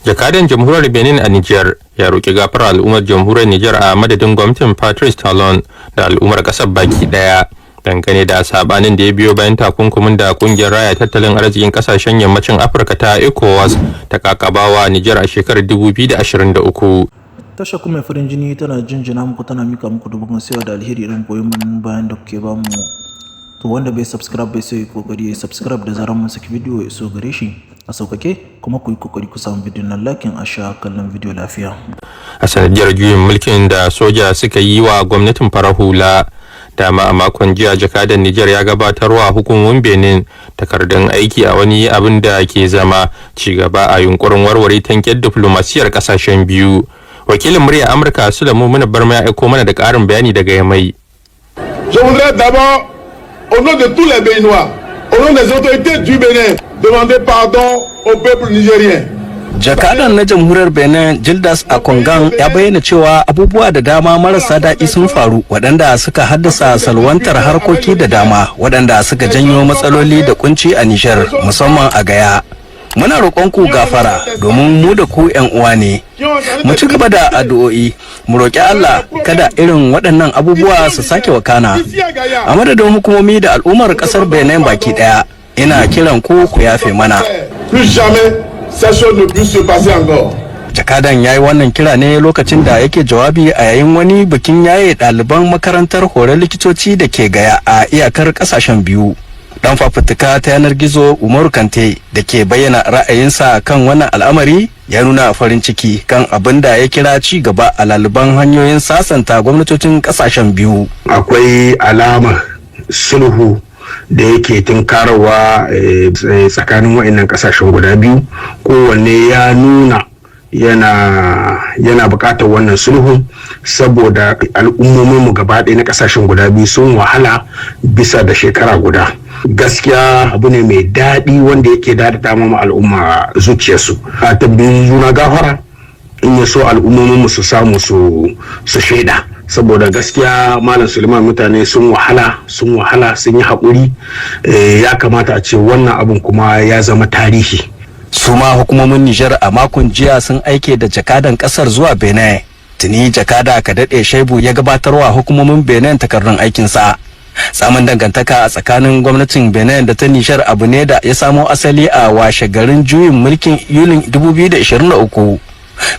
Jakadan Jamhuriyar Benin a Nijar ya roƙi gafara al'ummar Jamhuriyar Nijar a madadin gwamnatin Patrice Talon da al'ummar ƙasar baki ɗaya, dangane da sabanin da ya biyo bayan takunkumin da Kungiyar Raya Tattalin Arzikin Kasashen Yammacin Afirka ta ECOWAS ta kakabawa Nijar a shekarar 2023. Tasha kuma farin jini tana jinjina muku, tana mika muku dubban sayawa da alheri irin goyon bayan da kuke bamu. To, wanda bai subscribe bai sai kokari ya subscribe, da zarar mun saki bidiyo ya iso gare shi a saukake. Kuma ku yi kokari ku samu bidiyon nan like ɗin. A sha kallon bidiyo lafiya. A sanadiyar juyin mulkin da soja suka yi wa gwamnatin farar hula. Dama a makon jiya jakadan Nijar ya gabatarwa hukumomin Benin takardun aiki, a wani abin da ke zama ci gaba a yunkurin warware tankin diflomasiyar kasashen biyu. Wakilin Murya Amurka Sulamu Muna Barma ya aiko mana da ƙarin bayani daga Yamai. Je voudrais d'abord, au nom de tous les Béninois, au nom des autorités du Bénin, demander pardon au peuple nigérien. Jakadan na Jamhuriyar Benin, Gildas Akongan, ya bayyana cewa abubuwa da dama marasa daɗi sun faru waɗanda suka haddasa salwantar harkoki da dama, waɗanda suka janyo matsaloli da kunci a Nijar, musamman a Gaya. Muna roƙon ku gafara domin mu da ku 'yan uwa ne. Mu ci gaba da addu'o'i, mu roƙi Allah kada irin waɗannan abubuwa su sake wakana. A madadin hukumomi da al'ummar ƙasar Benin baki ɗaya, ina kiran ku ku yafe mana. Plus jamais ces choses ne puissent se passer encore. Jakadan ya yi wannan kira ne lokacin da yake jawabi a yayin wani bikin yaye ɗaliban makarantar horon likitoci da ke Gaya a iyakar ƙasashen biyu. Dan fafutuka ta yanar gizo Umaru Kante da ke bayyana ra'ayinsa kan wannan al'amari ya nuna farin ciki kan abin da ya kira ci gaba a laliban hanyoyin sasanta gwamnatocin ƙasashen biyu. Akwai alama sulhu da yake tunkararwa tsakanin wa'annan kasashen guda biyu. Kowanne ya nuna yana bukatar wannan sulhu, saboda al'ummominmu gaba ɗaya na kasashen guda biyu sun wahala bisa da shekara guda. Gaskiya abu ne mai daɗi wanda yake daɗaɗa ma al'umma zuciyarsu, a tambayi juna gafara, in ya so al'ummominmu su samu su shaida. Saboda gaskiya, Malam Suleiman, mutane sun wahala, sun wahala, sun yi haƙuri. Ya kamata a ce wannan abun kuma ya zama tarihi. Su ma hukumomin Nijar a makon jiya sun aike da jakadan kasar zuwa Benin. Tuni jakada Kadaɗe Shaibu ya gabatarwa hukumomin Benin takardun aikinsa. Samun dangantaka a tsakanin gwamnatin Benin da ta Nijar abu ne da ya samo asali a washe garin juyin mulkin Yulin 2023.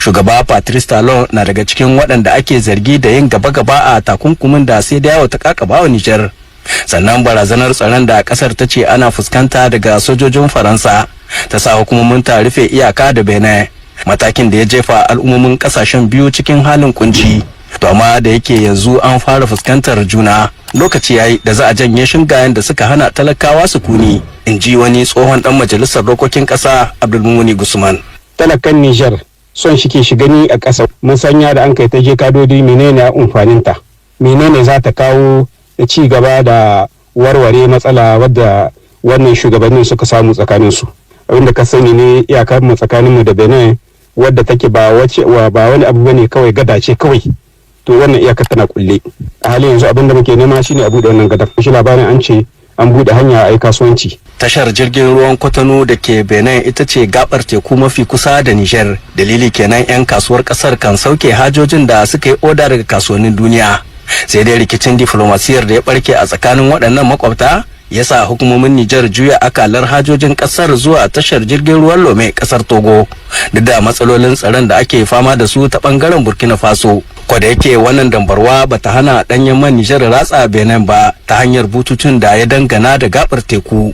Shugaba Patrice Talon na daga cikin waɗanda ake zargi da yin gaba-gaba a takunkumin da CEDEAO ta kakaba wa Nijar. Sannan barazanar tsaron da kasar ta ce ana fuskanta daga sojojin Faransa ta sa hukumomin ta rufe iyaka da Benin, matakin da ya jefa al'ummomin kasashen biyu cikin halin kunci. To amma da yake yanzu an fara fuskantar juna, lokaci yayi da za a janye shingayen da suka hana talakawa sukuni, in ji wani tsohon dan majalisar dokokin kasa, Abdulmumuni Gusman. Talakan Nijar son shi ke shi gani a ƙasa. Mun sanya da an kai ta je kadodi, menene amfaninta, menene za ta kawo da ci gaba da warware matsala wadda wannan shugabannin suka samu tsakanin su? Abinda ka sani ne, iyakar mu tsakanin mu da Benin, wadda take ba wace ba wani abu bane, kawai gada ce kawai. To wannan iyakar tana kulle a halin yanzu. Abinda muke nema shine a bude wannan gadar. Shi labarin an ce an bude hanya a yi kasuwanci. Tashar jirgin ruwan Kwatano da ke Benin ita ce gabar teku mafi kusa da Nijar. Dalili kenan 'yan kasuwar kasar kan sauke hajojin da suka yi oda daga kasuwannin duniya. Sai dai rikicin diflomasiyar da ya barke a tsakanin waɗannan makwabta ya sa hukumomin Nijar juya akalar hajojin kasar zuwa tashar jirgin ruwan Lome, kasar Togo, duk da matsalolin tsaron da ake fama da su ta bangaren Burkina Faso. Kwada yake wannan dambarwa bata hana danyen man Nijar ratsa Benin ba ta hanyar bututun da ya dangana da gabar teku.